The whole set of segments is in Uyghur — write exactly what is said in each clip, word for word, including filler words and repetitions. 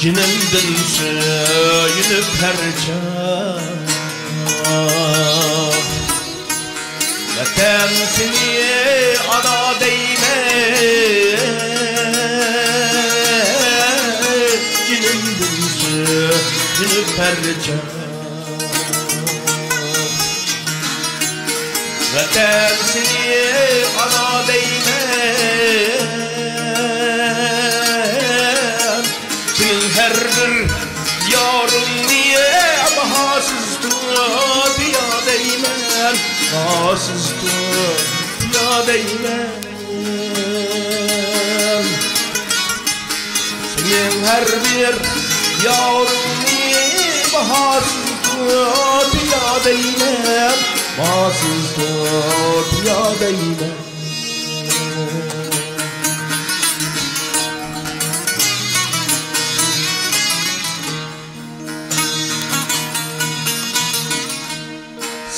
جېنىمدىن سۆيۈنۈپ ھەر چاغ، ۋەتەن سېنى ئانا دەيمەن. جېنىمدىن سۆيۈنۈپ ھەر چاغ، ۋەتەن سېنى ئانا دەيمەن. سېنىڭ ھەر بىر يارىڭنى باھاسىز تۇتۇپ يادايمەن، باھاسىز تۇتۇپ يادايمەن. سېنىڭ ھەر بىر يارىڭنى باھاسىز تۇتۇپ يادايمەن، باھاسىز تۇتۇپ يادايمەن.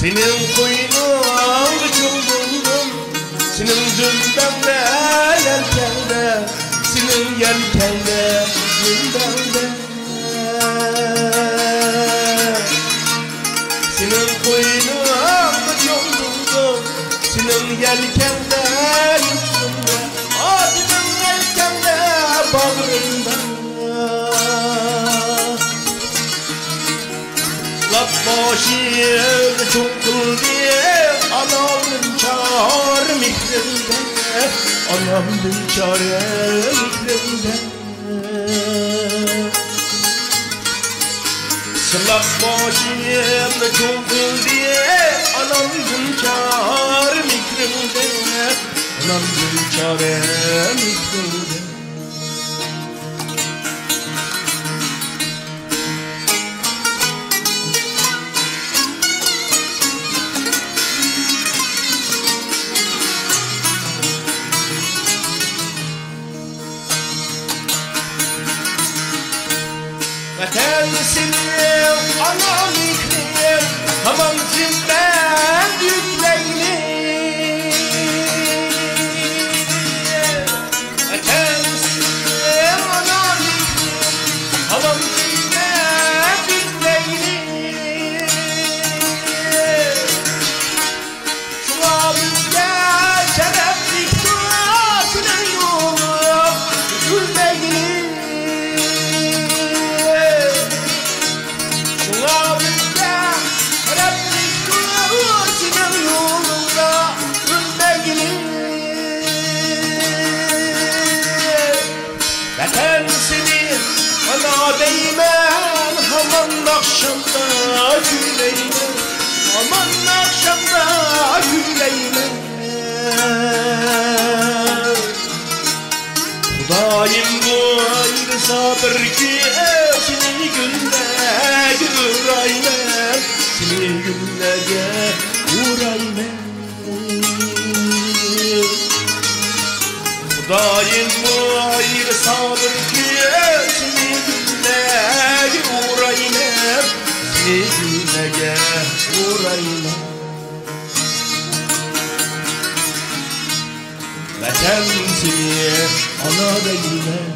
سېنىڭ قوينۇڭدا چوڭ بولدۇم، سېنىڭ دۈمبەڭدە يەلكەڭدە، سېنىڭ يەلكەڭدە دۈمبەڭدە. سېنىڭ قوينۇڭدا چوڭ بولدۇم، سېنىڭ يەلكەڭدە يۈكسىمدە، ئاتىنىڭ يەلكەڭدە باغرىمدا. لاپ باشىمنى چوڭ قىلدى ئانامدىن چار مېھرىمدە، ئانامدىن چار مېھرىمدە. سىلاپ باشىمنى چوڭ قىلدى ئانامدىن چار مېھرىمدە، ئانامدىن چار مېھرىمدە. ۋەتەن سېنىڭ ئانا مېھرىڭ، ھامان سېنى مەن يۈكلەيلى. ۋەتەن سېنىڭ ئانا مېھرىڭ، ھامان سېنى مەن يۈكلەيلى. شۇڭا بىزگە شەرەپلىكتۇر سېنىڭ يولۇڭ ئۈزۈلمەيلى. شۇڭا بىزگە شەرەپلىكتۇر سېنىڭ يولۇڭدا ئۈزۈلمەيلى. ۋەتەن سېنى ئانا دەيمەن، ھامان ئاخشامدا كۈيلەيمەن، ھامان ئاخشامدا كۈيلەيمەن. خۇدايىم بۇيرۇسا بىر كۈن سېنى گۈللەرگە ئورايمەن، سېنى گۈللەرگە ئورايمەن. خۇدايىم بۇيرۇسا بىر كۈن سېنى گۈللەرگە ئورايمەن، سېنى گۈللەرگە ئورايمەن. ۋەتەن سېنى ئانا دەيمەن.